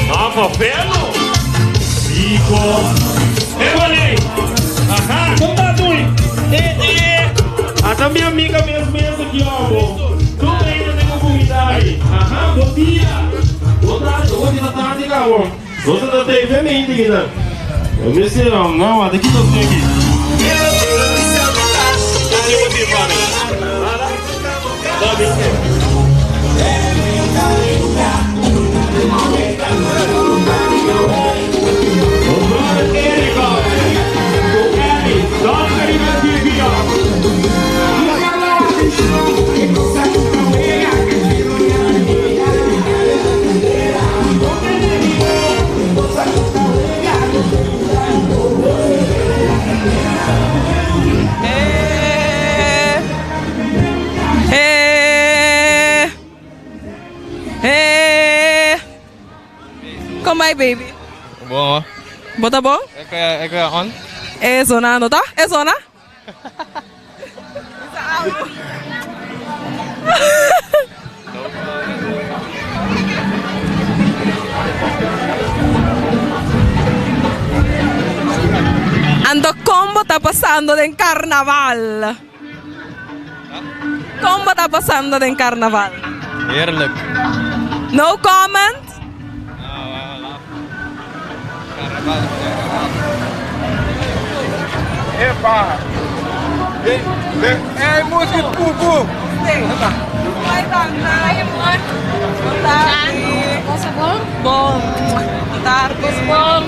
Ah, papelo! Rico! Ebony! Aha! Kon ta doei? Eh, eh! Ata mi amiga mes mes aki, ó, bo. Tur hende den un comunidad. Aha, bon dia! Bon tardi, bon dia tardi cabo. Nos ta TV mente aquí nan. Eu me sei, não, até que tô aqui. Eh. Eh. Kon bai baby? Bon. Bo ta bon? E koe on? E zona no ta? E zona? Anto kon bo ta pasando den karnaval? Kon bo ta pasando den karnaval? Heerlijk. No comment? Epa! Ei, música de pupu! Bom. Boa tarde. Bom.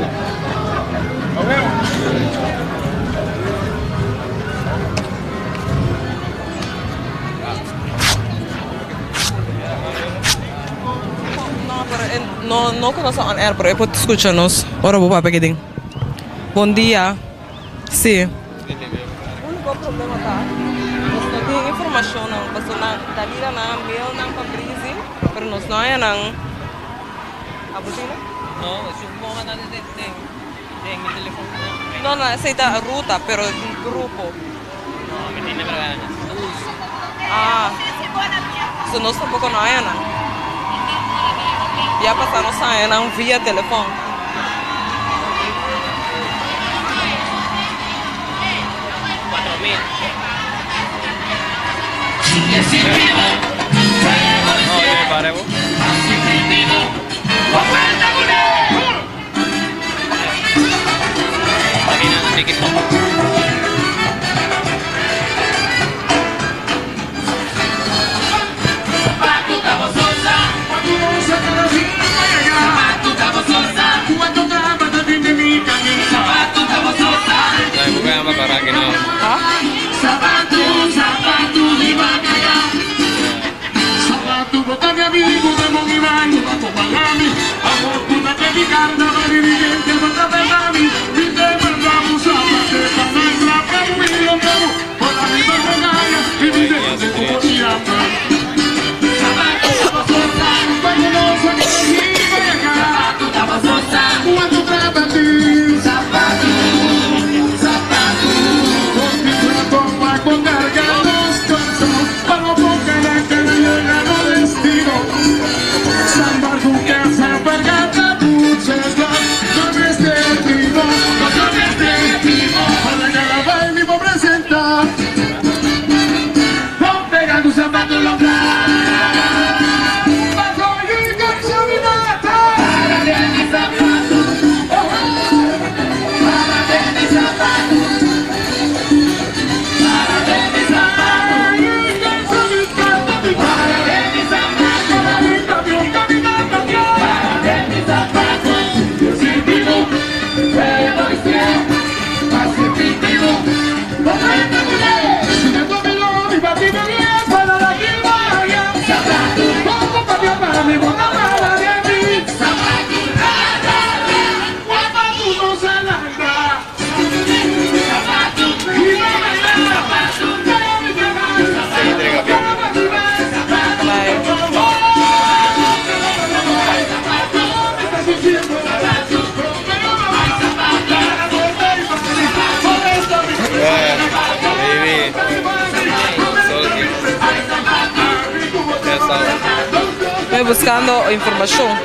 No, pero e no no ku nos ta on air, pero e por skucha nos ora bo papia aki den. Bon dia. Sí. Úniko problema ta nos no tin informashonnan pasobra nan Dalila nan a mail nan pa Breezy, pero nos no haña nan. Abo tin nan? No, supongo nan den den mi telefon. No, no, esei ta ruta, pero grupo. No, mi tin na Ah, so nos tampoco no haña nan. Ya pasa nos haña nan via telefon. 4000. buskando informashon.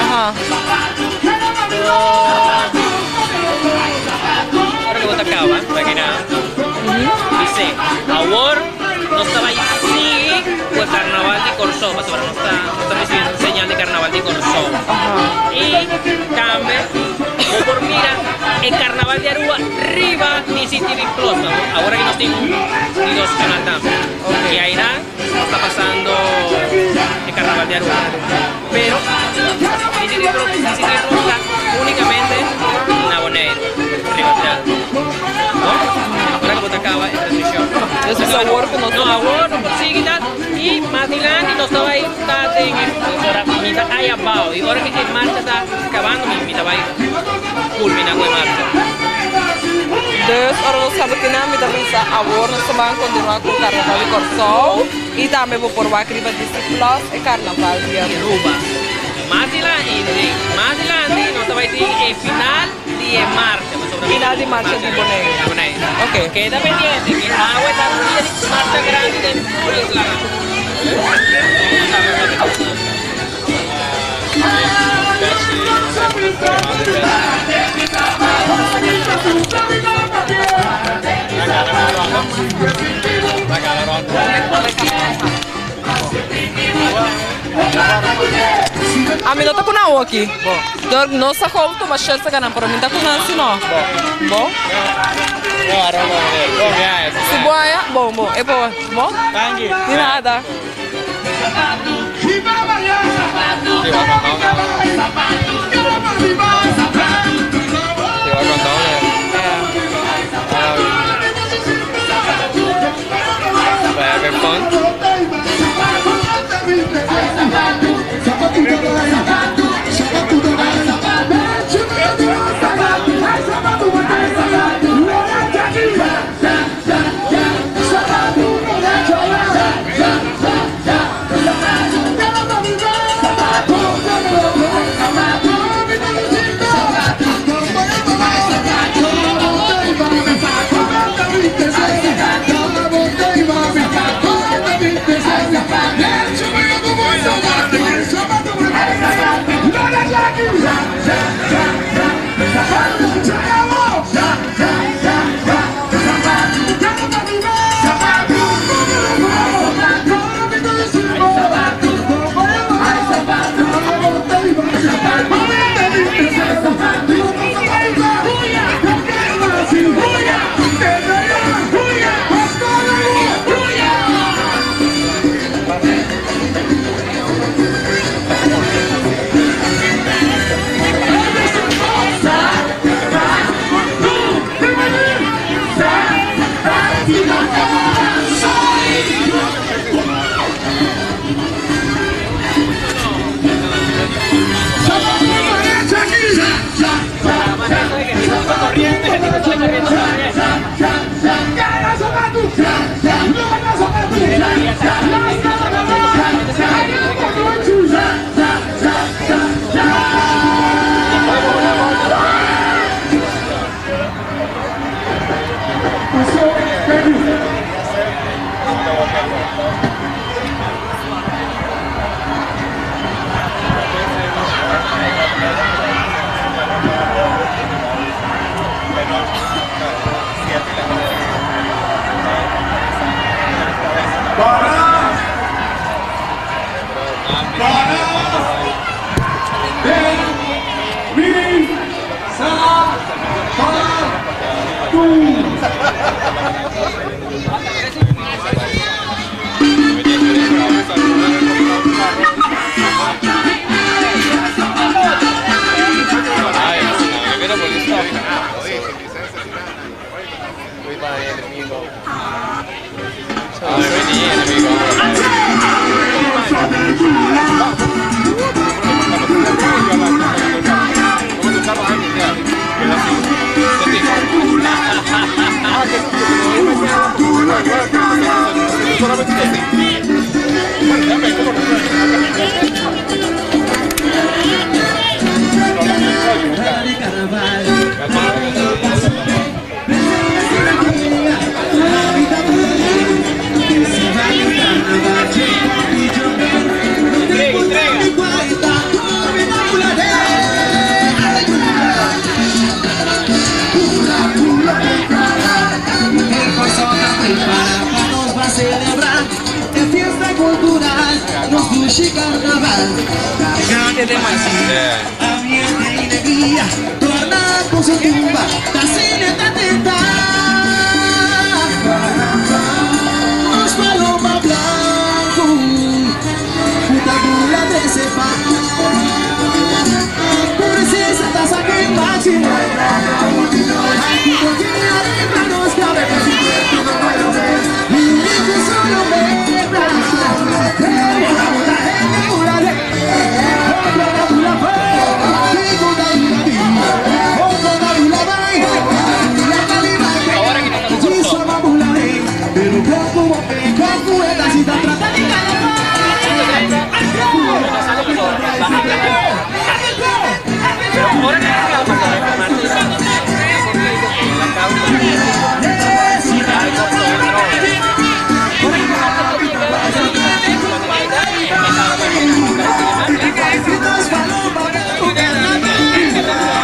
Aha. Ora ku bo ta kaba, ta kina bis'é, Awor nos ta bai sigui ku e karnaval di Kòrsou, pasobra nos ta nos ta risibiendo un señal di karnaval di Kòrsou. I tambe bo por mira e karnaval di Aruba riba DCTV Plus. Awor aki nos tin di dos kanal tambe. I ainan nos ta pasando e karnaval di Aruba. Pero DCTV Plus ta únikamente na Boneiru, riba Delta. No? Ora ku bo ta kaba e transmishon. Entonces awor ku nos. No, awor no por sigui ta i mas dilanti nos ta bai ta den e ora mi ta ai abao i ora ku e marcha ta kabando mi mi ta bai kulmina ku e marcha. Dus ora nos kaba kinan mi ta bisa awor nos ta ban kontinua ku karnaval di Kòrsou i tambe bo por wak riba Disney Plus e karnaval di Aruba. Mas dilanti mas dilanti nos ta bai tin e final. Di e marcha, pasobra mi. Final di marcha di Boneiru. Boneiru. Ok. Keda pendiente ke awe ta un dia di marcha grandi den tur islanan. Ami no ta ku nan aki. Dor nos ta gewoon tuma shirts aka nan, pero mi ta ku nan si no. Bo? Si bo haya? Bon, bon. E bo, bo? Di nada. Awor aki nos ta na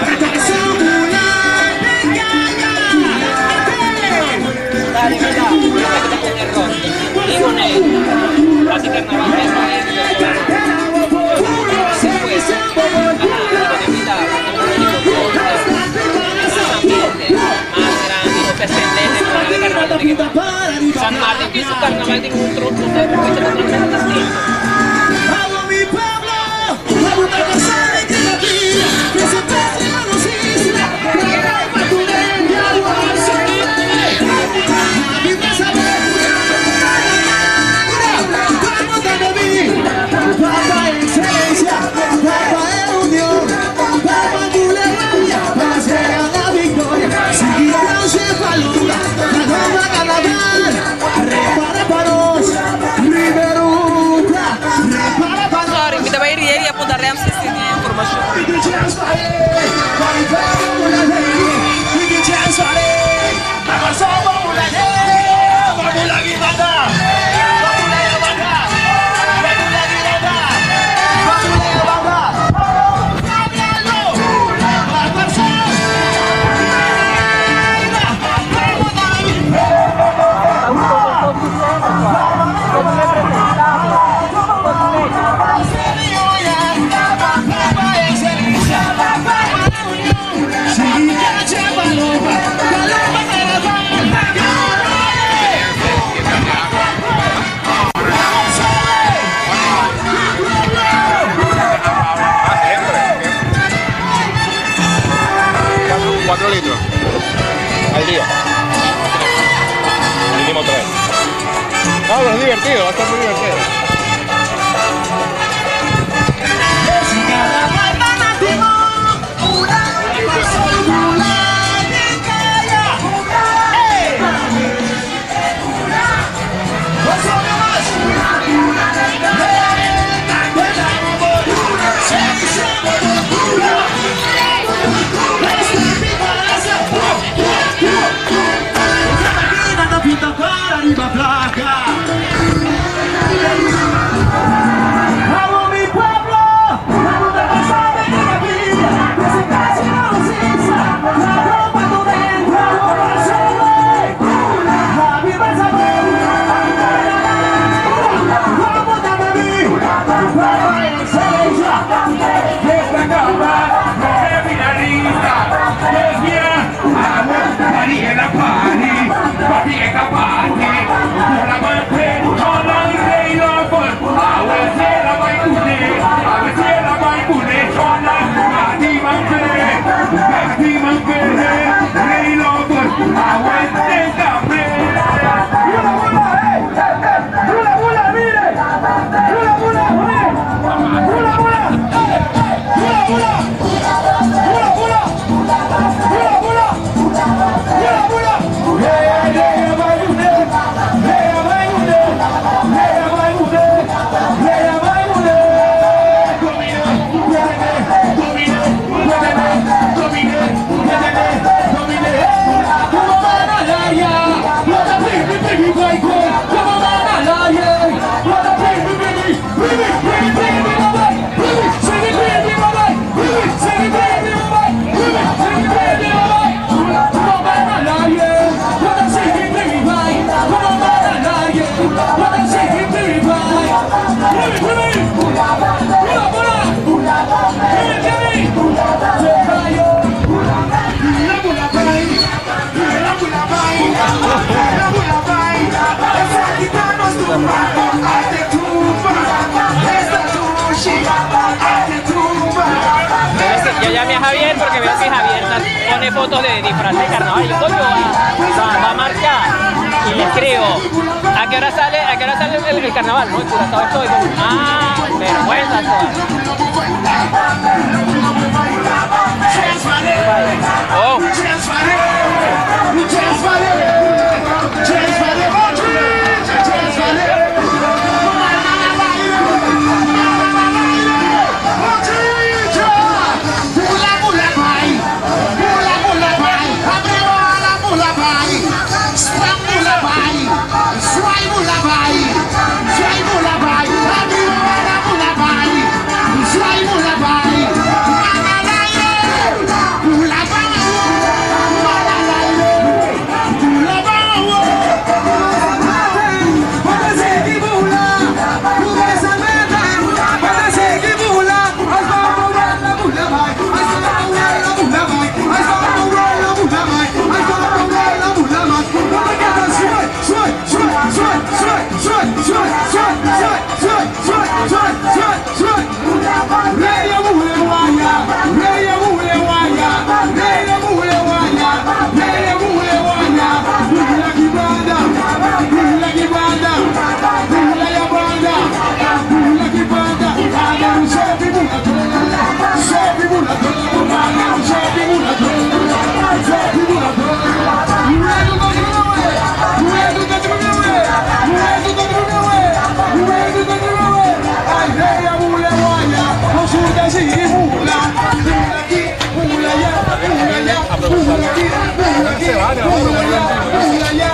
Kòrsou. San Martin tin su carnaval di un otro totalmente distinto. Sorry, mi ta bai ria punta Ramsey si tin informashon. 4 litros al día. Mínimo 3. No, pero es divertido, va a estar muy divertido. Yo llamé a Javier porque veo que Javier pone fotos de disfraz de carnaval. Y yo, coño, va a marcar. Y le escribo, ¿a qué hora sale, a qué hora sale el carnaval? No, en Curazao estoy. Como, ah, vergüenza, joder. Oh.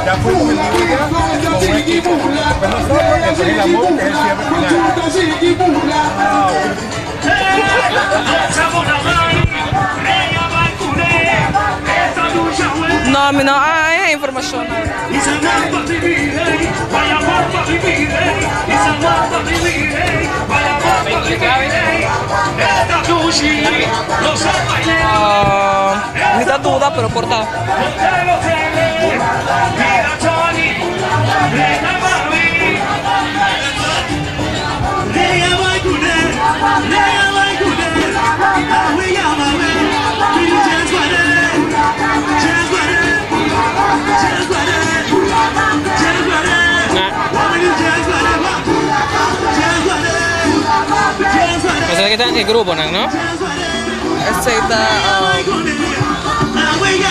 Ya fui con el día, con un equipo. Después nosotros, y después el amor, que es el cierre final. No, mi no hay informacion. Uh, mi ta duda, pero por ta. O sea que están en grupo, ¿no? Esey ta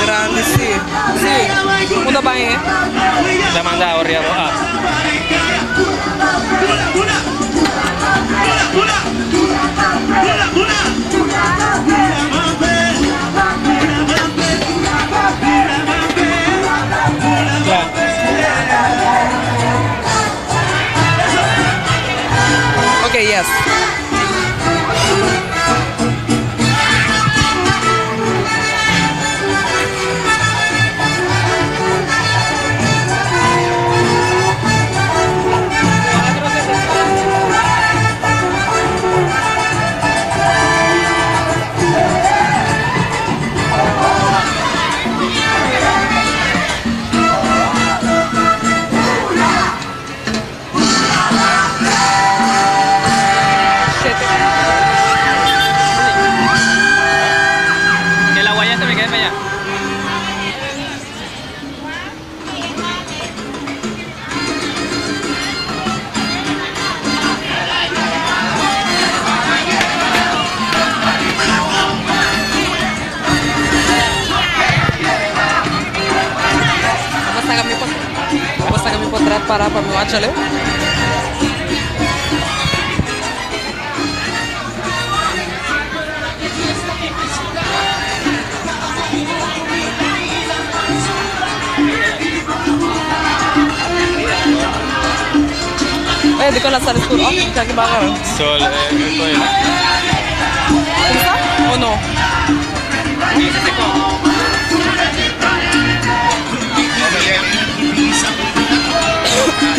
grandi si. Si. Unda bai e? Ta manda ori abo app. Ok, yes. Shete. Que la guaya se me quede para allá. Bo saca mi pot bo saca mi potret para pa mi wacha leu. Oye, dikon la sala skur oh, kaki bakar. Sol, estoy. Kumsa o no?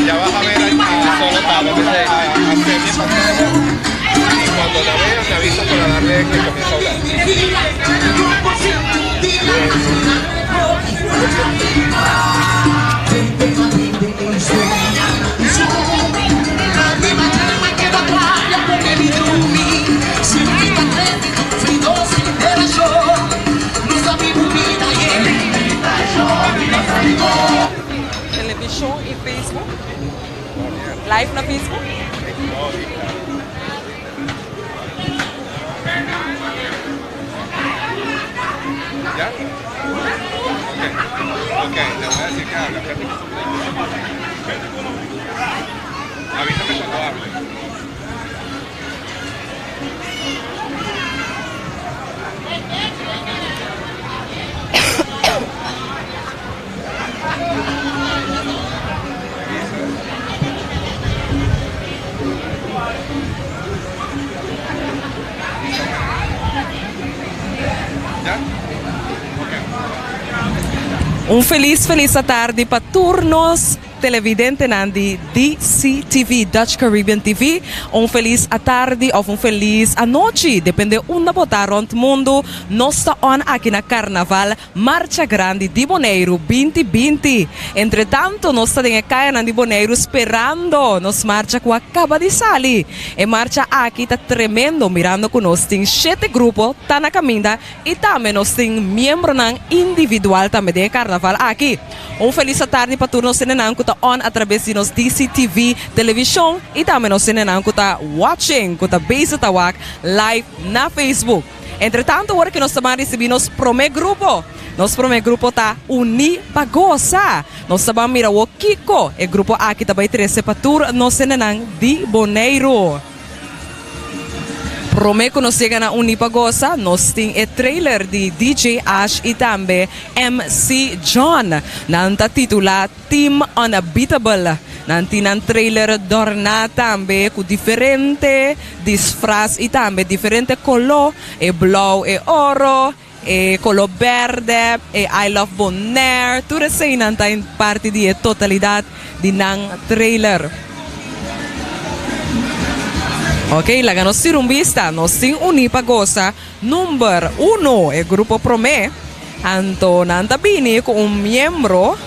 Ya vas a ver a Semi pantalla. Y cuando la veas me avisas para darle que comience a hablar. live na Facebook. ¿Ya? Ok. Ok, le voy a decir que hable. Avísame cuando hable. ¿Ya? Ok. Un felis felis atardi pa tur nos televidentenan di DCTV, Dutch Caribbean TV. Un felis atardi of un felis anochi, depende unda bo ta rond mundo. Nos ta on aki na Carnaval Marcha Grandi di Boneiru 2020. Entretanto, nos ta den e kayanan di Boneiru sperando nos marcha ku a kaba di sali. E marcha aki ta tremendo mirando ku nos tin shete grupo ta na kaminda i tambe nos tin miembronan individual tambe den e karnaval aki. Un felis atardi pa tur nos hendenan ku ta on atrabes di nos DCTV televishon i tambe nos hendenan ku ta watching, ku ta bezig ta wak live na Facebook. Entretanto ora ku nos ta ban risibí nos promé grupo, nos promé grupo ta Uní pa Gosa. Nos ta ban mira wou kiko e grupo aki ta bai trese pa tur nos hendenan di Boneiru. Promé ku nos yega na Uní pa Gosa, nos tin e trailer di DJ Ash i tambe MC John. Nan ta titulá Team Unbeatable. Nan tin nan trailer dòrná tambe ku diferente disfras i tambe diferente koló, e blou, e oro, e koló bèrdè, e I Love Bonaire. Tur eseinan ta parti di e totalidat di nan trailer. Ok, laga nos tira un bista. Nos tin Uní pa Gosa number uno, e grupo promé. Anto nan ta bini ku un miembro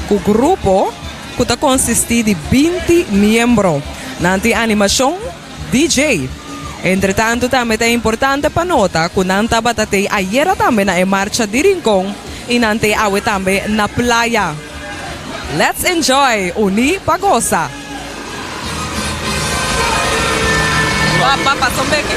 ku grupo ku ta konsistí di 20 miembro. Nan tin animashon DJ. Entretantu tambe ta importante pa nota ku nan tabata tei ayera tambe na e marcha di Rincon i nan tei awe tambe na playa. Let's enjoy! Uní pa gosa! Pa pa pasa un beke.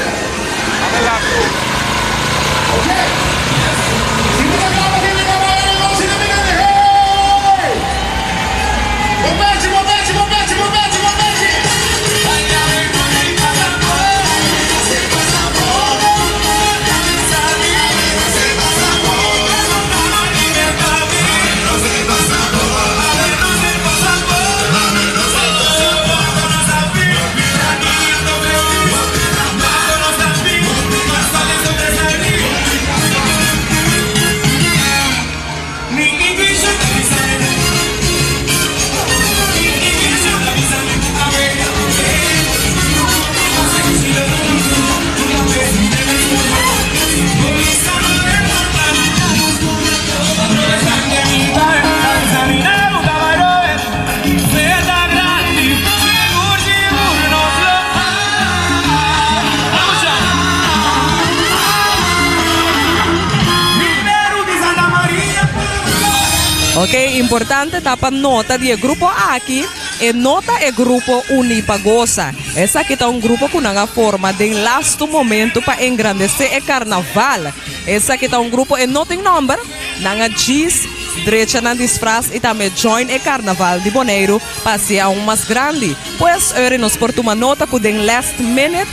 Ok, importante ta pa nota di e grupo aki, e no ta e grupo Uní pa Gosa. Esaki ta un grupo ku nan a forma den lastu momento pa engrandesé e karnaval. Esaki ta un grupo e no tin nòmber, nan a djis drecha nan disfras i tambe join e karnaval di Boneiru pa hasié aun mas grandi. Pues ora nos por tuma nota ku den last minute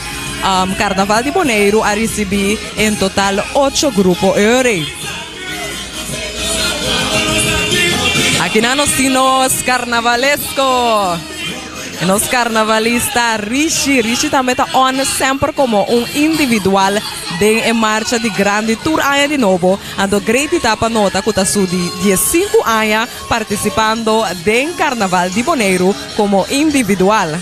karnaval di Boneiru a risibí en total ocho grupo ora. Akinan nos tin nos karnavalesko. Nos karnavalista Rishi. Rishi tambe ta on semper komo un individual den e marcha di grandi tur aña di nobo. Anto Greaty ta pa nota ku ta su di diesinku aña partisipando den Karnaval di Boneiru komo individual.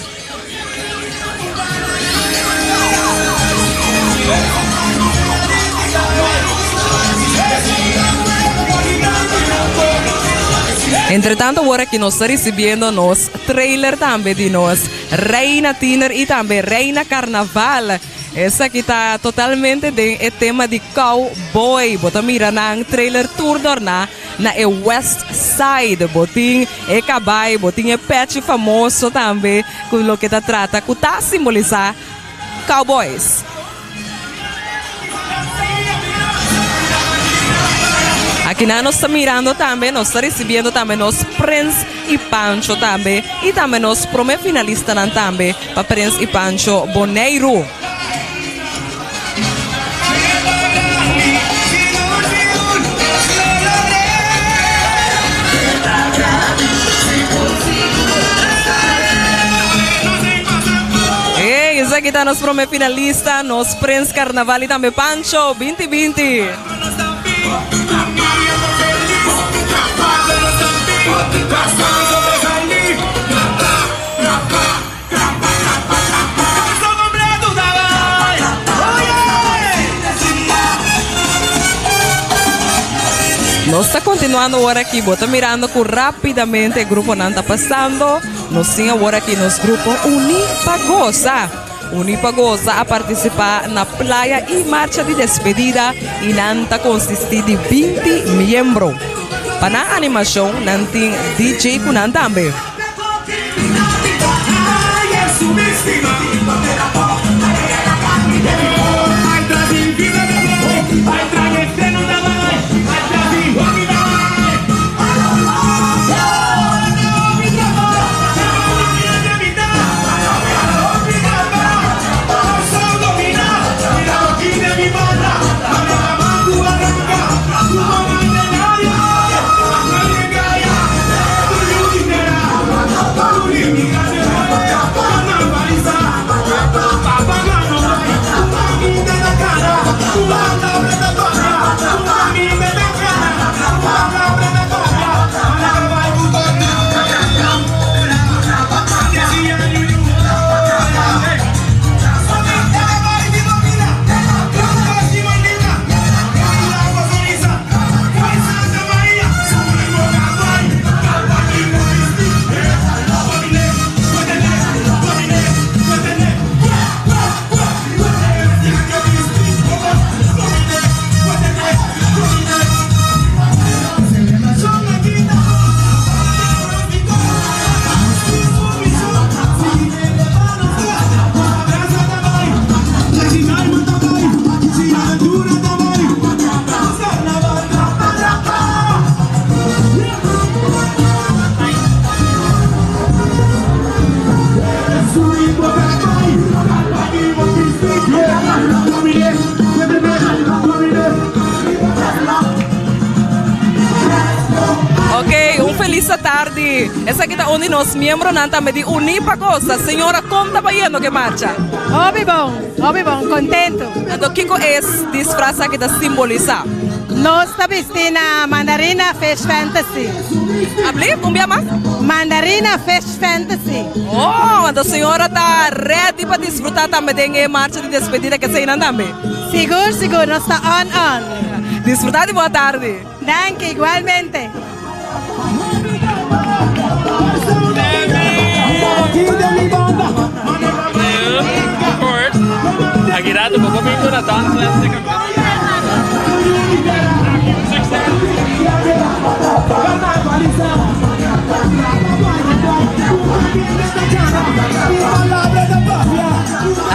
Entretanto awor aki nos ta ricibiendo nos trailer tambe di nos Reina Tiener y tambe Reina Carnaval. Esaki ta totalmente den e tema di cowboy. Bo ta mira nan trailer tur dorna. na e West Side. Bo tin e kabai, bo tin e pechi famoso tambe ku loke ta trata ku ta simbolisá Cowboys. Akinan nos ta mirando tambe, nos ta ricibiendo tambe nos Prins y Pancho tambe y tambe nos prome finalistanan tambe pa Prins y Pancho Boneiru. Hey, esaki ta nos prome finalista, nos Prins Carnaval y tambe Pancho, binti binti. Nos ta continuando awor aki, bo ta mirando cu rapidamente e gruponan ta pasando. Nos tin awor aki nos grupo Uní pa Goza. Uní pa Goza a participa na playa y marcha di despedida y nan ta consisti di 20 miembro. Pa nan animacion nan tin DJ cu nan tambe. Ok, un feliz tardi. Esaki ta un di nos miembronan tambe di Uní pa Goza. Señora, kon ta bayendo ke marcha? Hopi bon, hopi bon, contento. Anto kiko es disfraz aki ta simbolisá? Nos ta bisti na Mandarina Fish Fantasy. Abli, un bia mas? Mandarina Fish Fantasy. Oh, anto señora ta ready pa disfrutá tambe den e marcha di despedida ke eseinan tambe? Sigur, sigur, nos ta on on. Disfrutá di boa tardi. Danki, igualmente.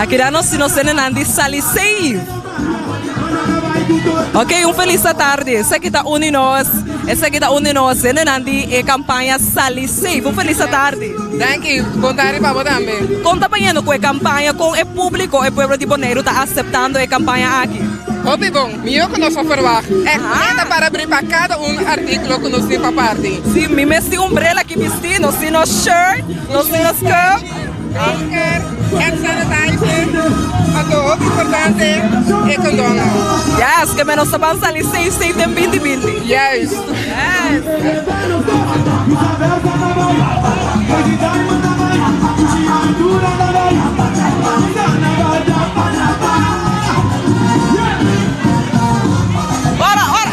Aki dan nos nos nan di Sali Safe. Ok, un feliz tarde. Esaki ta un di nos. Esaki ta un di nos. Hendenan di e campaña Sali Safe. Un feliz tarde. Thank you. Bon tarde pa bo tambe. Kon ta bayendo ku e kampaña? Kon e públiko, e pueblo di Boneiru ta aseptando e kampaña aki? Hopi bon. Mihó ku nos a ferwagt. Ègt meta para bri pa kada un artíkulo ku nos tin pa parti. Sí, mi mes tin umbrela aki bistí, nos tin nos shirt, nos tin nos cup. Masker, hand sanitizer, anto hopi importante e kondonnan. Yes, ke men nos ta ban sali safe safe den binti binti. Juist. Yes. Ora, ora,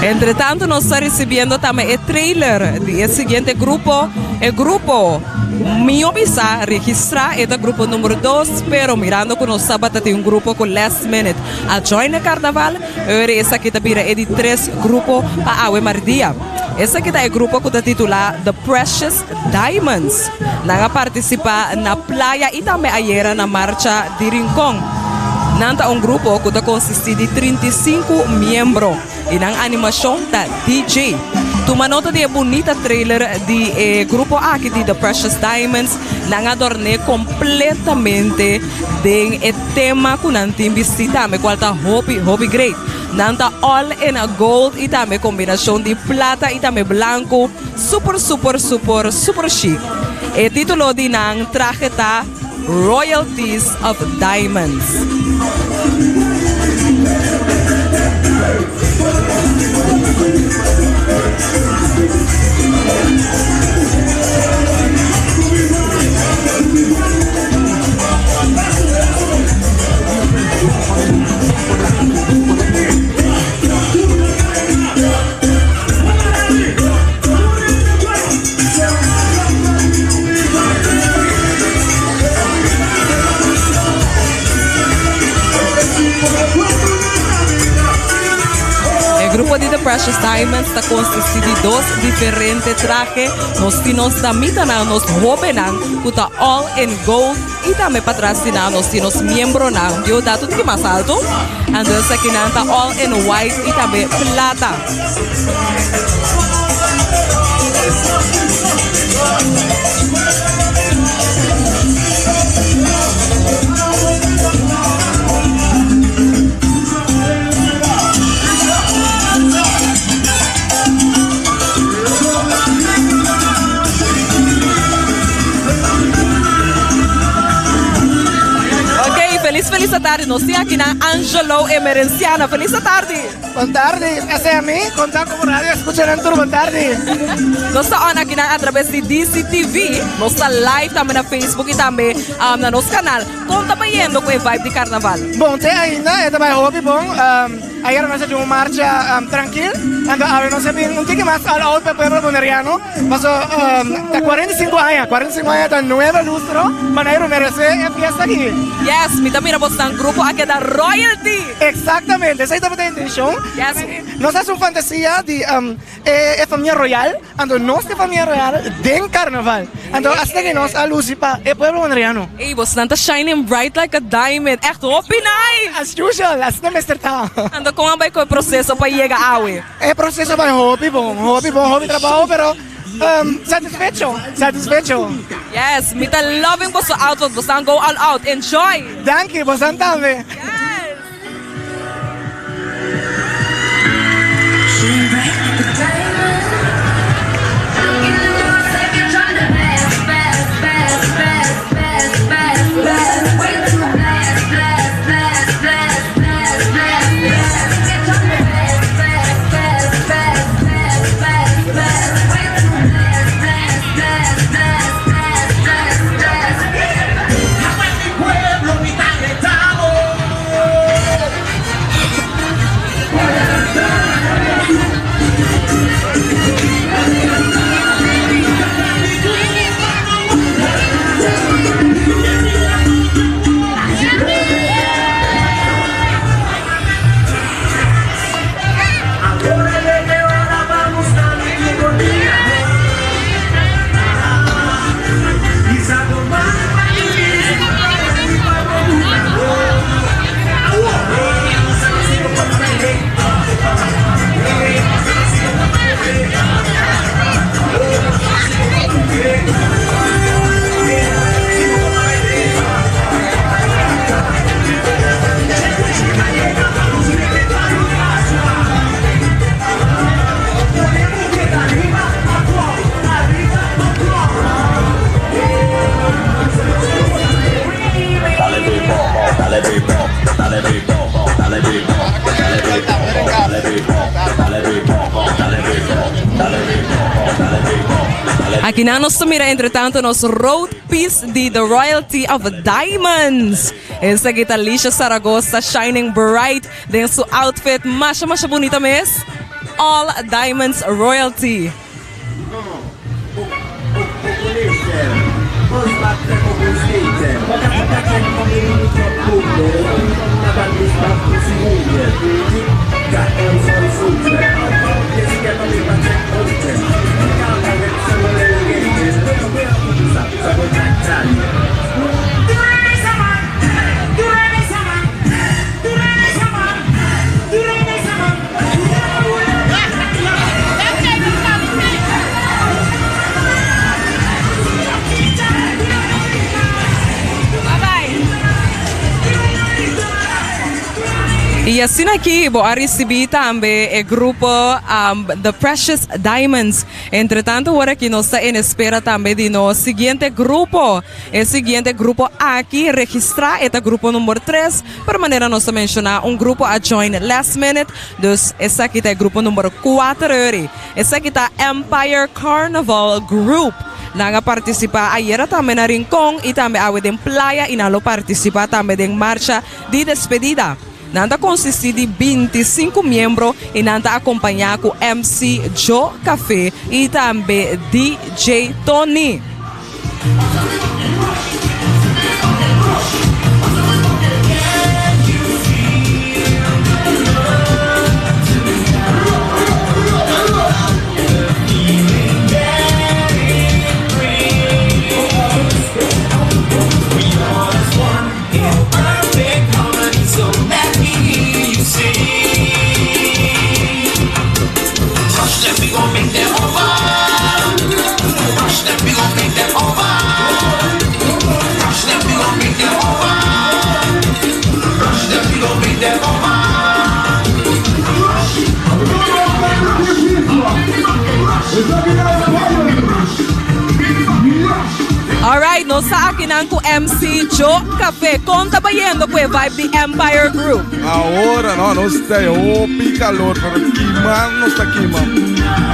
Entretanto nos ta ricibiendo tambe e trailer di e siguiente grupo, e grupo mihó bisa registra e ta grupo numero dos, pero mirando cu nos tabata tin un grupo cu last minute a join e carnaval, ora esaki ta bira e di tres grupo pa awe mardia. Esaki ta e grupo cu ta titula The Precious Diamonds. Nan a participa na playa y tambe ayera na marcha di Rincon. Nan ta un grupo cu ta consisti di 35 miembro y nan animacion ta DJ. Tuma nota di e bunita trailer di e grupo aki di The Precious Diamonds. Nan a adorne completamente den e tema cu nan tin bisti tambe cual ta hopi hopi great. Nan ta all in gold y tambe combinacion di plata y tambe blanco. Super super super super chic. E titulo di nan trahe ta Royalties of Diamonds. E grupo di The Precious Diamonds ta consisti di dos diferente trahe. Nos tin nos damitanan, nos hobennan cu ta all in gold. Y tambe patras di nan nos tin nos miembronan. Yo dato tiki mas alto. Anto esakinan ta all in white y tambe plata. Ok, feliz feliz tarde. Nos tin aki na Angelo Emerenciana. Feliz tarde. Bon tarde, SMI, konta ku radio escucha tur bon tarde. Nos ta on aki na a través di DCTV. Nos ta live tambe na Facebook y tambe um, na nos canal. Kon ta bayendo ku e vibe di carnaval? Bon, te ainda, e ta bai hopi bon. Um, Ayera nos a tin un marcha trankil, anto awe nos a bin un tiki mas all out pa e pueblo boneriano, paso ta 45 aña, 45 aña ta nuebe lustro, Boneiru merece e fiesta aki. Yes, mi ta mira bosnan grupo a keda royalty! Exactamente, esei tabata e intencion. Yes. Nos a haci un fantasia di E famia royal, anto nos ta e famia royal den carnaval. Anto asina ke nos a luci pa e pueblo boneriano. Ey, bosnan ta shining bright like a diamond. Echt hopi nice! As usual, asina mester ta. Anto kon a bai ku e proceso pa yega awe? E proceso a bai hopi bon, hopi bon, hopi trabou, pero satisfecho, satisfecho. Yes, mi ta loving boso outfit, bosnan go all out, enjoy! Danki, bosnan tambe. Yes! Akinan nos ta mira entretanto nos road piece di The Royalty of Diamonds. Esaki ta Alicia Zaragoza shining bright den su outfit masha masha bunita mes. All Diamonds Royalty. Y asina aki bo a ricibi tambe e grupo The Precious Diamonds. Entre tanto ora aki nos ta en espera tambe di nos siguiente grupo. E siguiente grupo aki registra e ta grupo number tres, pero manera nos ta menciona un grupo a join last minute, dus esaki ta e grupo number cuater ori. Esaki ta Empire Carnival Group. Nan a participa ayera tambe na Rincon y tambe awe den Playa y nan lo participa tambe den marcha di despedida. Nan ta consisti di 25 miembro y nan ta acompaña cu MC Joe Café y tambe DJ Tony. Alright, nos ta akinan ku MC Joe Café. Kon ta bayendo ku e vibe di Empire Group? Ahora no, nos ta hopi calor, pero kima nos ta kima.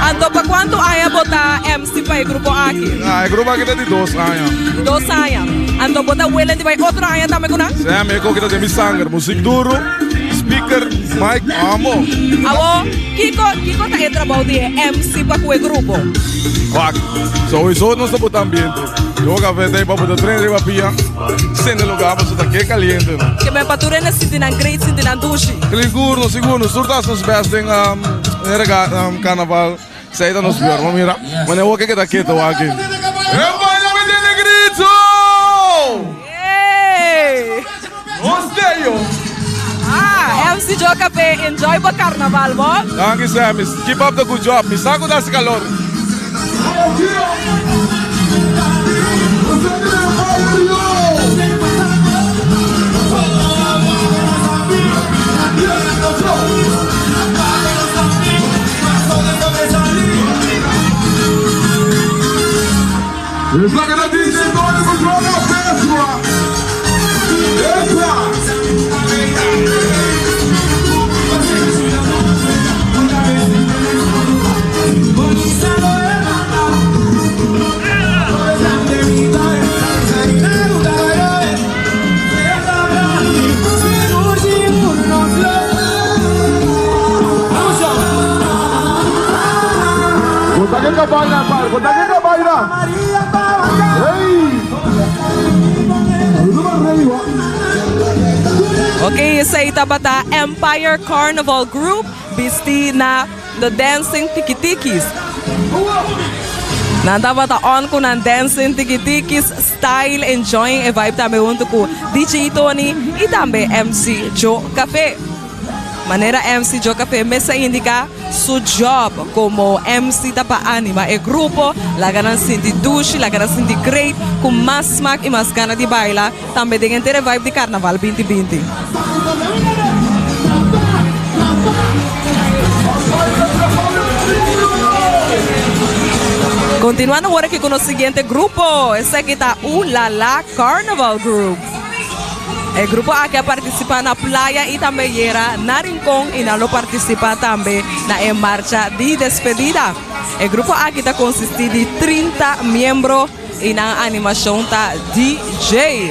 Anto pa cuanto aña bo ta MC pa e grupo aki? Ah, e grupo aki ta di dos aña. Dos aña. Anto bo ta willing di bai otro aña tambe ku nan? Sí, mi e koki ta den mi sanger. Muziek duro, speaker, mic, amo. Awo, kiko, kiko ta e trabou di e MC pa ku e grupo? Wak, sowieso nos ta buta ambiente. Yo café ta pa buta tren riba pia, sende lugar pasobra ta ke caliente. Ke men pa tur hende sinti nan great, sinti nan dushi. Sigur no, sigur. Nos tur ta haci nos best den den rega carnaval. Esey ta nos bior. Bo mira, manera wak e keda keto aki. E baila mi den negrito! Yay! Nos deyo! Ah, MC Joe Café, enjoy bo carnaval, bo. Danki Sammy, keep up the good job. Mi sa cu ta haci calor. Ok, esei tabata Empire Carnival Group bisti na The Dancing Tiki Tikis. Nan tabata on ku nan Dancing Tiki Tikis style, enjoying e vibe tambe huntu ku DJ Tony i tambe MC Joe Café. Manera MC Joe Café mes a indica, su job como MC ta pa anima e grupo, laga nan sinti dushi, laga nan sinti great, cu mas smaak y mas gana di baila, tambe den henter e vibe di Carnaval binti binti. Continuando awor aki cu nos siguiente grupo, esaki ta U La La Carnival Group. E grupo aki a participa na Playa y tambe yera na Rincon y nan lo participa tambe na e marcha di despedida. E grupo aki ta consisti di 30 miembro y nan animacion ta DJ.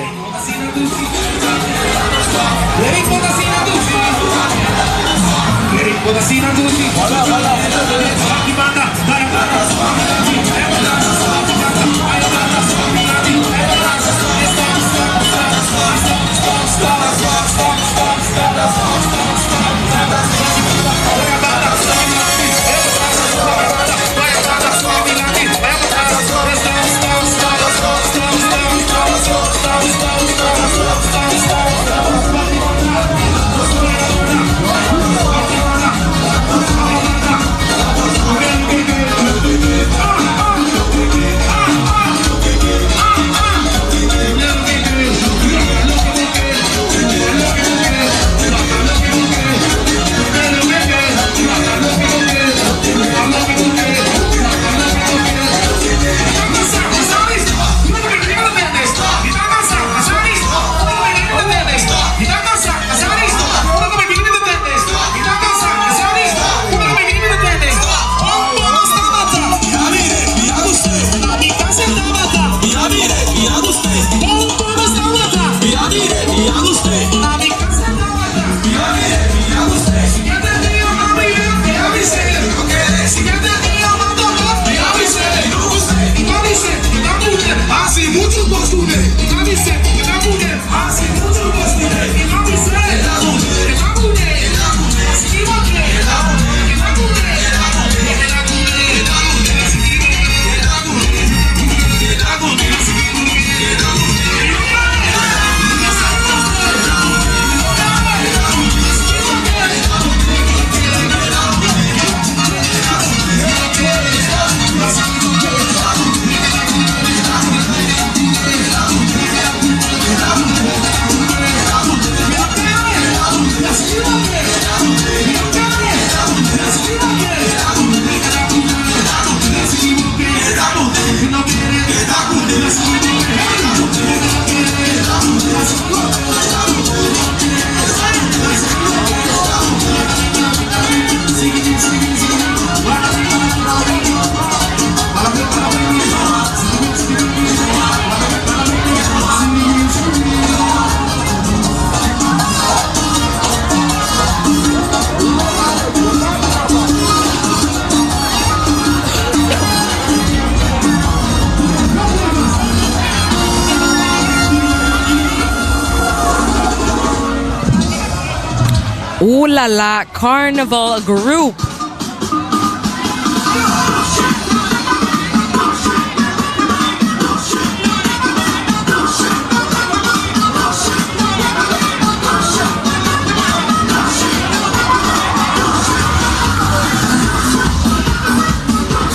Ulala Carnival Group.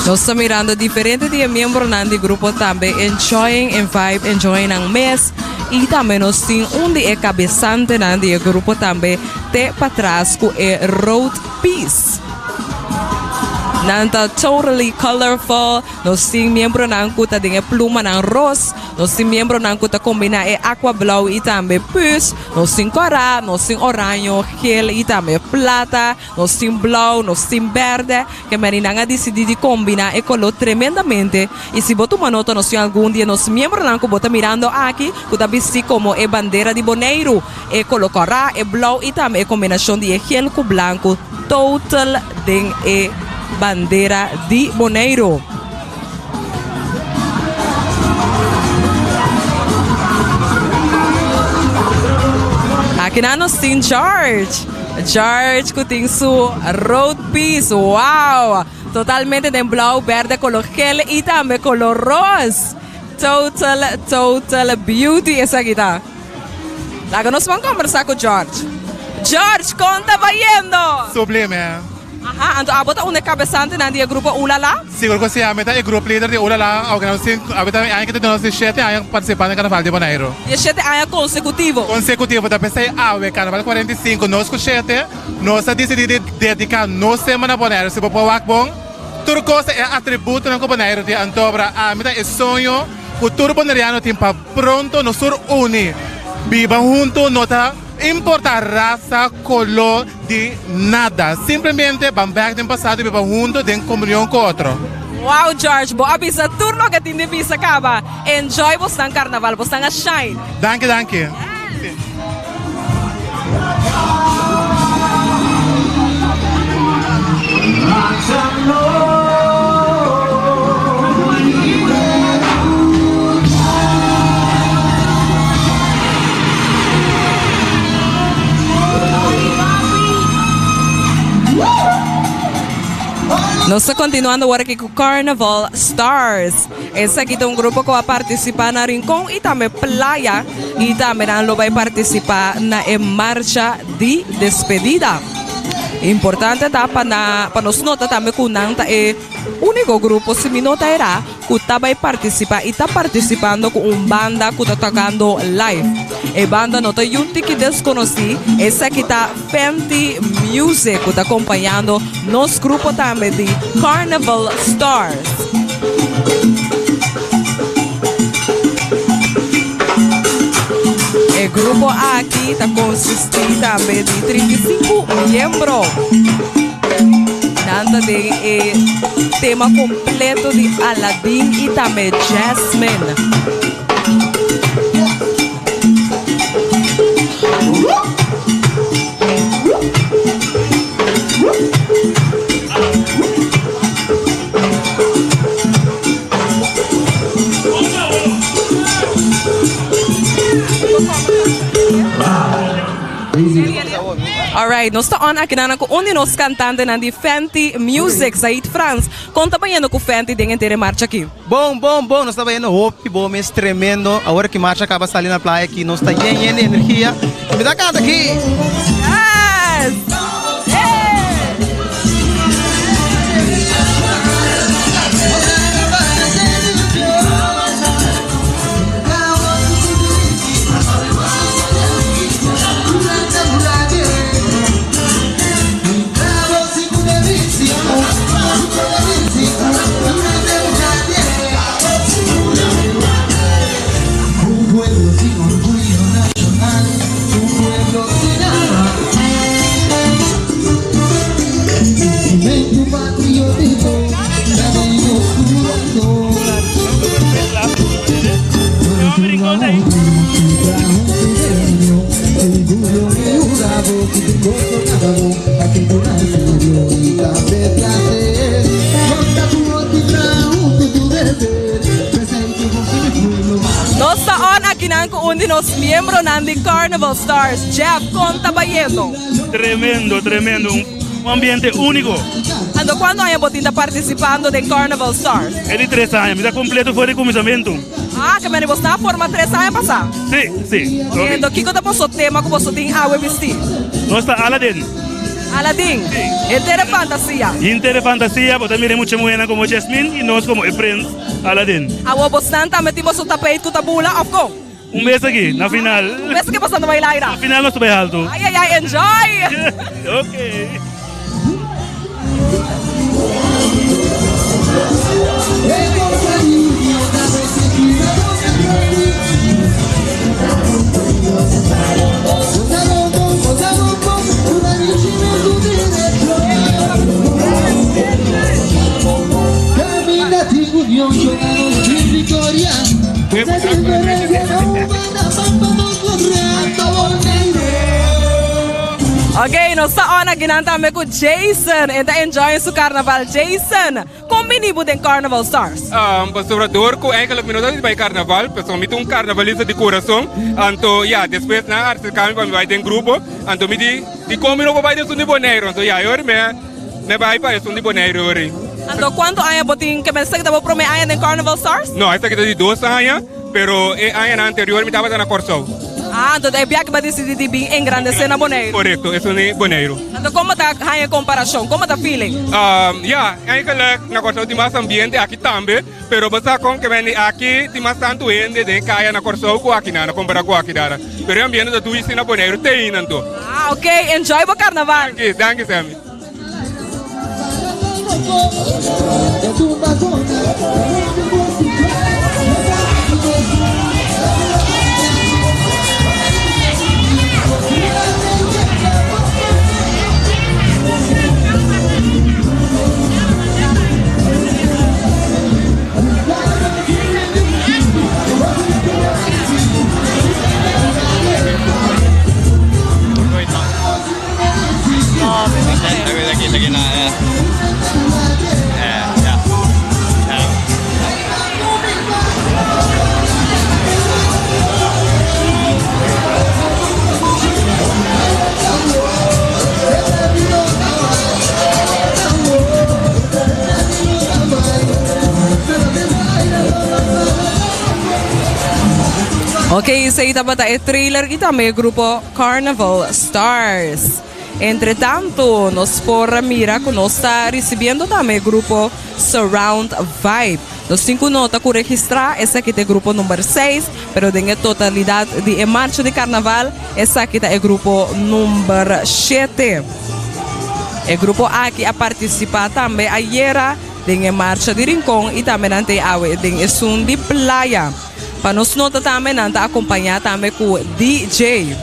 Nos ta mirando diferente di e miembronan di grupo tambe enjoying en vibe, enjoying nan mes. Y tambe nos tin un di e cabesantenan di e grupo tambe te patras cu e road piece. Nan ta totally colorful. Nos tin miembronan cu ta den e plumanan ros. Nos tin miembronan cu ta combina e aqua blauw y tambe pus. Nos tin cora, nos tin oraño, geel y tambe plata. Nos tin blauw, nos tin berde. Ke merinan a disidí di kombiná e koló tremendamente. I si bo tuma nota nos tin algun di e nos miembronan ku bo ta mirando aki ku ta bistí komo e bandera di Boneiru, e koló kòrá, e blou i tambe e kombinashon di e gel ku blanku total den e bandera di Boneiru. Akinan nos tin George. George ku tin su road piece. Wow! Totalmente den blauw, berde, color gel y tambe color roos. Total, total beauty esaki ta. Laga nos ban conversa cu George. George, con ta bayendo? Sublime. Aha, anto abo ta un e cabesantenan di e grupo Ulala? Sigur cu si, ami ta e group leader di Ulala, aunke nos tin, ami ta e aña ki ta nos di shete aña participa na Carnaval di Boneiru. Dieshete aña consecutivo? Consecutivo, ta pesey awe, Carnaval 45, nos cu shete, nos a dicidi di dedica nos tema na Boneiru. Si bo por wak bon, tur cos ta e atributonan cu Boneiru tin, anto bra ami ta e soño cu tur Boneriano tin pa pronto nos tur uni, biba hunto, no ta importa rasa, color, Di nada. Simplemente ban bek den pasado y biba hunto den comunion cu otro. Wow George, bo a bisa tur loke tin di bisa caba. Enjoy bosnan carnaval, bosnan a shine. Danki danki. Nos ta continuando awor aki cu Carnival Stars. Esaki ta un grupo cu a participa na Rincon y tambe Playa y tambe nan lo bay participa na e marcha di despedida. Importante ta pa na pa nos nota tambe cu nan ta e unico grupo, si mi no ta era, ku ta bai partisipá i ta partisipando ku un banda ku ta tokando live. E banda no ta yun tiki deskonosí, esaki ta Fenty Music ku ta kompañando nos grupo tambe di Carnival Stars. E grupo aki ta konsistí tambe di 35 miembro. Nan ta den e tema completo di Aladdin y tambe Jasmine. Alright, nos ta on akinan ku un di nos kantantenan di Fenty Music, Zaid Frans. Kon ta bayendo ku Fenty den henter e marcha aki? Bon, bon, bon, nos ta bayendo hopi bon mes, tremendo. Awor ki marcha kaba sali na playa aki, nos ta yen yen di energia. I mi ta kanta aki! Yes! Nos ta on akinan ku un di nos miembronan di Carnival Stars, Jeff. Kon ta bayendo? Tremendo, tremendo. Un ambiente úniko. Anto kuantu aña bo tin ta partisipando den Carnival Stars? E di tres aña. Mi ta kompleto for di kuminsamentu. Ah, ke mende bo sta forma tres aña pasá? Sí, sí. Ok, anto kiko ta boso tema ku boso tin awe bistí? Nos ta Aladin. Aladin? Sí. Henter e fantasia? Henter e fantasia. Bo ta mira e mucha muhénan komo Jasmine i nos komo e prins Aladin. Awor bosnan tambe tin boso tapeit ku ta bula òf kon? Un bes aki, na final. Un bes aki boso ta bai laira. Na final nos ta bai haltu. Ay ay ay, enjoy! Ok. Ok, nos ta on akinan tambe ku Jason. E ta enjoy su karnaval. Jason, kon bini bo den Carnival Stars? Pasobra dor ku eigenlijk mi no ta bai karnaval, pasobra mi ta un karnavalista di kurason. Anto ya, despues nan a aserka mi pa mi bai den grupo. Anto mi di, dikon mi no por bai den esun di Boneiru? Anto ya, e ora mi a bai pa esun di Boneiru e ora ei. Anto kuantu aña bo tin ke mester ta bo prome aña den Carnival Stars? No, esaki ta di dos aña, pero e añanan anterior mi tabata na Kòrsou. Ah, anto e biaha bo a disidí di bin engrandesé na Boneiru? Korekto, esun di Boneiru. Anto komo ta haña e komparashon? Komo ta feeling? Ya, eigenlijk na Kòrsou tin mas ambiente, aki tambe, pero bo sa kon ke men di aki tin mas tantu hende den kaya na Kòrsou ku aki nan, kompará ku aki dara. Pero e ambiente ta dushi na Boneiru te ainda anto. Ah, ok, enjoy bo karnaval. Danki, danki Sammy. Ok, esei tabata e trailer y tambe e grupo Carnival Stars. Entretanto, nos por mira ku nos ta risibiendo tambe e grupo Surround Vibe. Nos tin ku nota ku registrá esaki ta e grupo number seis, pero den e totalidat di e marcha di karnaval esaki ta e grupo number shete. E grupo aki a partisipá tambe ayera den e marcha di Rincon i tambe nan ta e awe den esun di Playa. Pa nos nota tambe nan ta acompaña tambe cu DJ.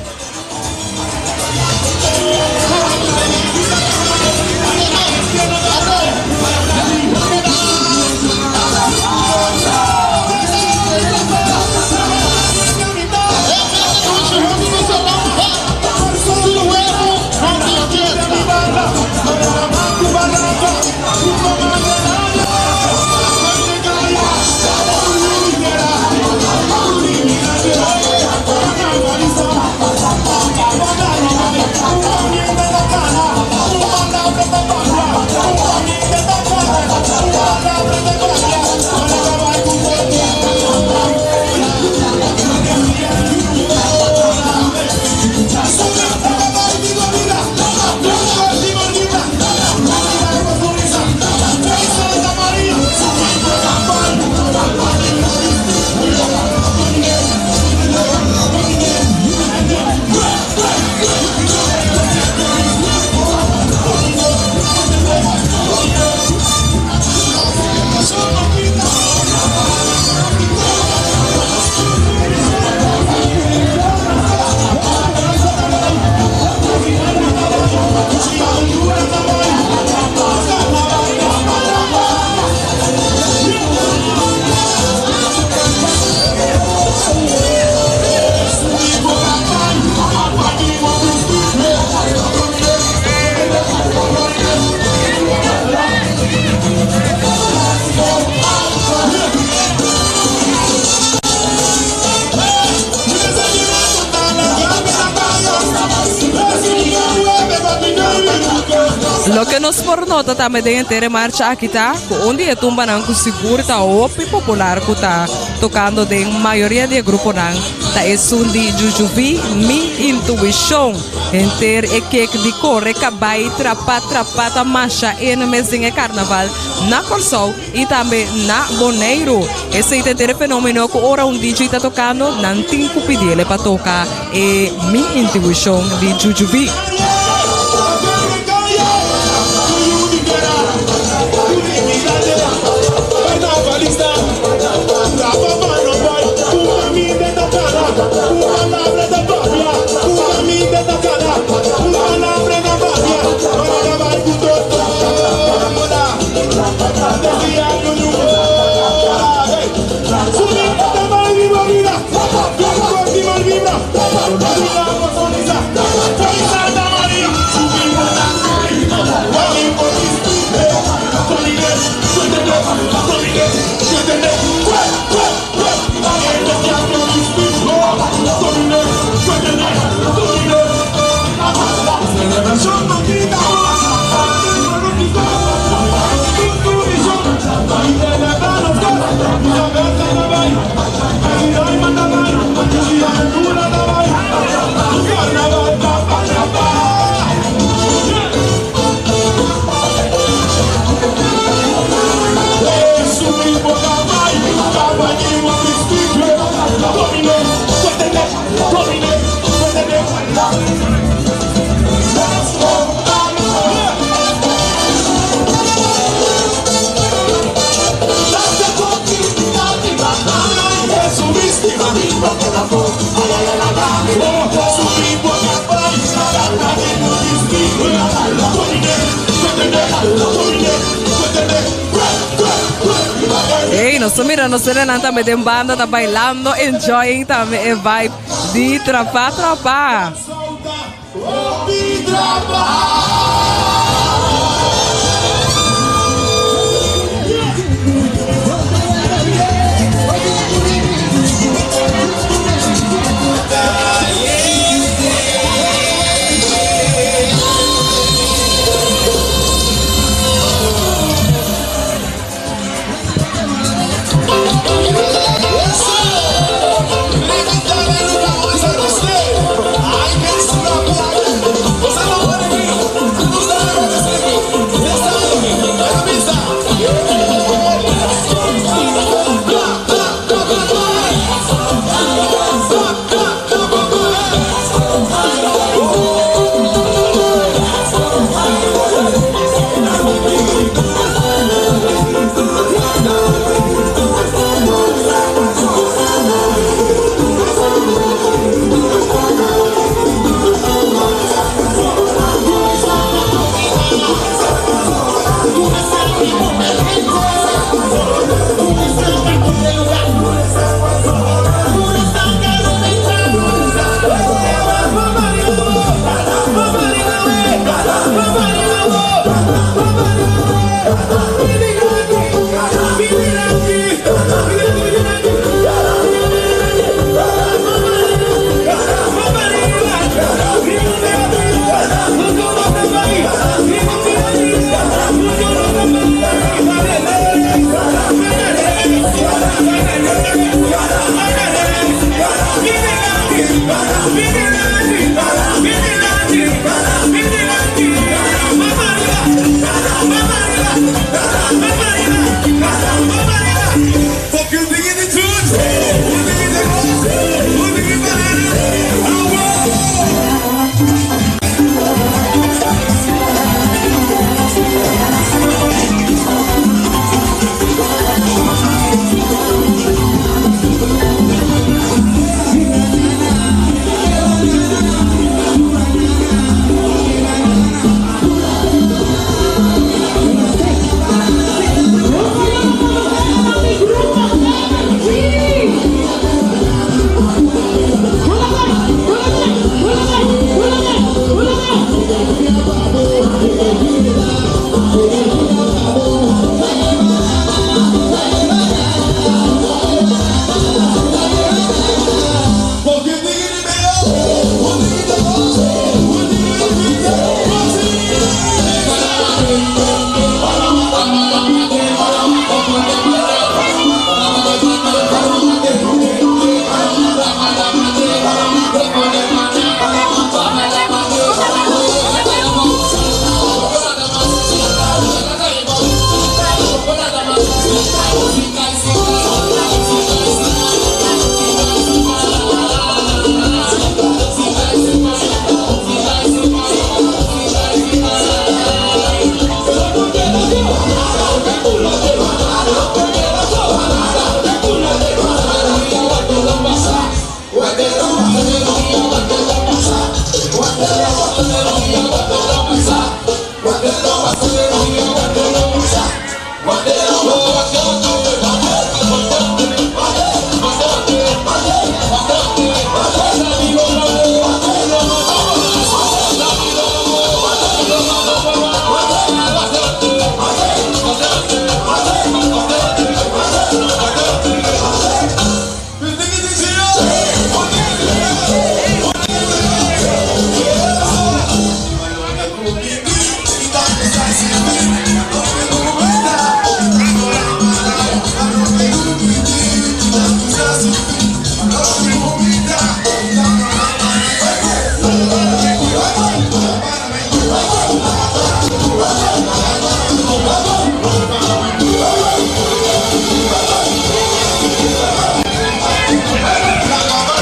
nos por nota tambe den henter e marcha aki ta ku un di e tumbanan ku sigur ta hopi popular ku ta tokando den mayoria di e gruponan ta esun di Jujubi Mi Intuishon. Henter e kek di kore kabai trapa trapa ta masha en mes den e karnaval na Kòrsou i tambe na Boneiru. Esei ta henter e fenomeno ku ora un DJ ta tokando nan tin ku pidiele pa toka e Mi Intuishon di Jujubi. Hey, nos ta mira nos hendenan tambe den banda ta bailando, enjoying tambe e vibe di Trapá Trapá.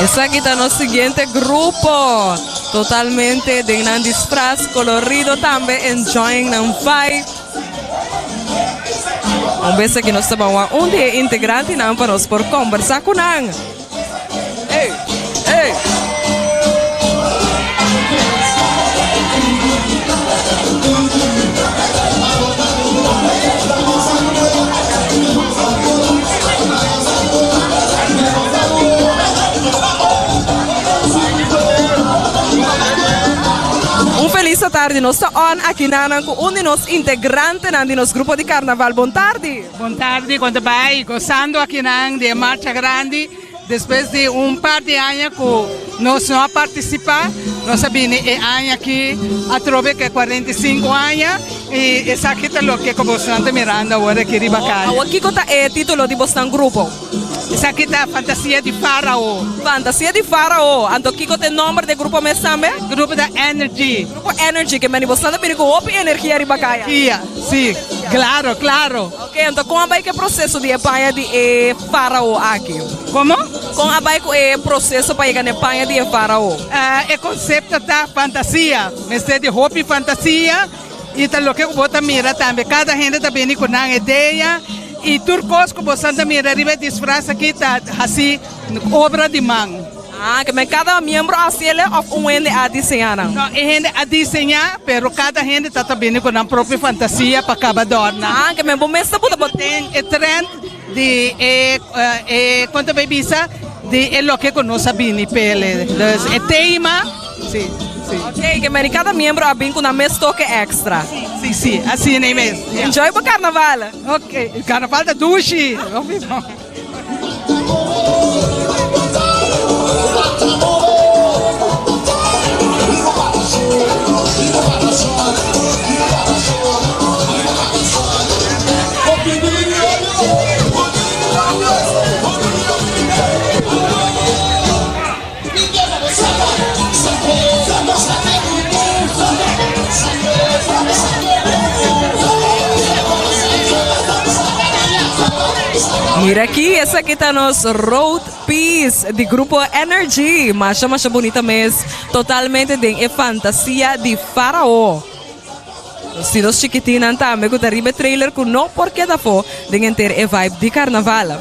Esaki ta nos siguiente grupo. Totalmente den nan disfraz colorido tambe enjoying nan vibe. Un bes aki nos ta bawa un di e integrantenan pa nos por combersa cu nan. Ey, ey. Un felis atardi, nos ta on aki nanan ku un di nos integrantenan di nos grupo di karnaval. Bon tardi. Bon tardi, kon ta bai? Gosando akinan di e marcha grandi despues di un par di aña ku nos no a partisipá. Nos a bini e aña aki atrobe ku e 45 aña i esaki ta loke ku bosnan ta mirando awor aki riba kaya. Awor kiko ta e titulo di bosnan grupo? Esaki ta Fantasia di Farao. Fantasia di Farao. Anto kiko ta e nomber di e grupo mes tambe? Grupo ta Energy. Grupo Energy, ke meni bosnan ta bini ku hopi energia riba kaya. Energia, si. Claro, claro. Ok, anto kon a bai ku e proseso di e paña di e Farao aki? Komo? Kon a bai ku e proseso pa yega na e paña di e Farao? E konsepto ta fantasia. Mester di hopi fantasia. I ta loke ku bo ta mira tambe. Kada hende ta bini ku nan idea i tur kos ku bosan ta mira riba e disfras aki ta hasi obra di man. Ah, ke men kada miembro a hasi el'e òf un hende a diseñá nan? No, e hende a diseñá, pero kada hende ta ta bini ku nan propio fantasia pa kaba dòrna. Ah, ke men bo mes ta buta bo. Den e trend di e e kon ta bay bisa di e loke ku nos a bini p'ele. Dus e tema, si, si. Ok, ke men kada miembro a bin ku nan mes toke extra. Si, si, si, asina ei mes. Enjoy bo karnaval! Ok, karnaval ta dushi! Mira aki, esaki ta nos road piece di Grupo Energy. Masha masha bunita mes, totalmente den e fantasia di Farao. Nos tin nos chikitinnan tambe ku ta riba e trailer ku no por keda afó den henter e vibe di karnaval.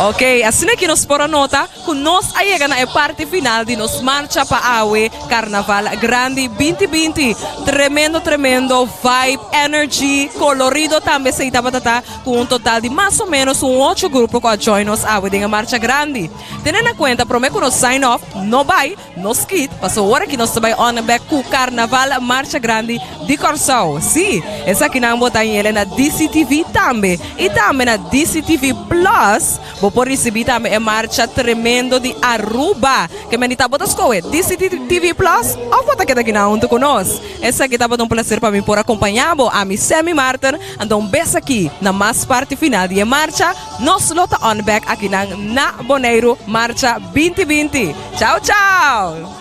Ok, asina ki nos por a nota ku nos a yega na e parti final di nos marcha pa awe Karnaval Grandi 2020. Tremendo, tremendo vibe, energy, kolorido tambe esei tabata ta ku un total di mas o menos un ocho grupo ku a join nos awe den e marcha grandi. Tene na kuenta prome ku nos sign off no bai nos kit paso ora ki nos ta bai on bek ku Karnaval Marcha Grandi di Kòrsou. Sí, esakinan bo ta yele na DCTV tambe i tambe na DCTV Plus bo por risibí tambe e marcha tremendo di Aruba. Ke meni ta bo ta skohe DCTV Plus òf bo ta keda kinan huntu ku nos? Esaki tabata un placer pa mi por acompaña bo, ami Sammy Martin, anto un bes aki na mas parti final di e marcha, nos lo ta on back akinan na Boneiru Marcha 2020. Chao chao!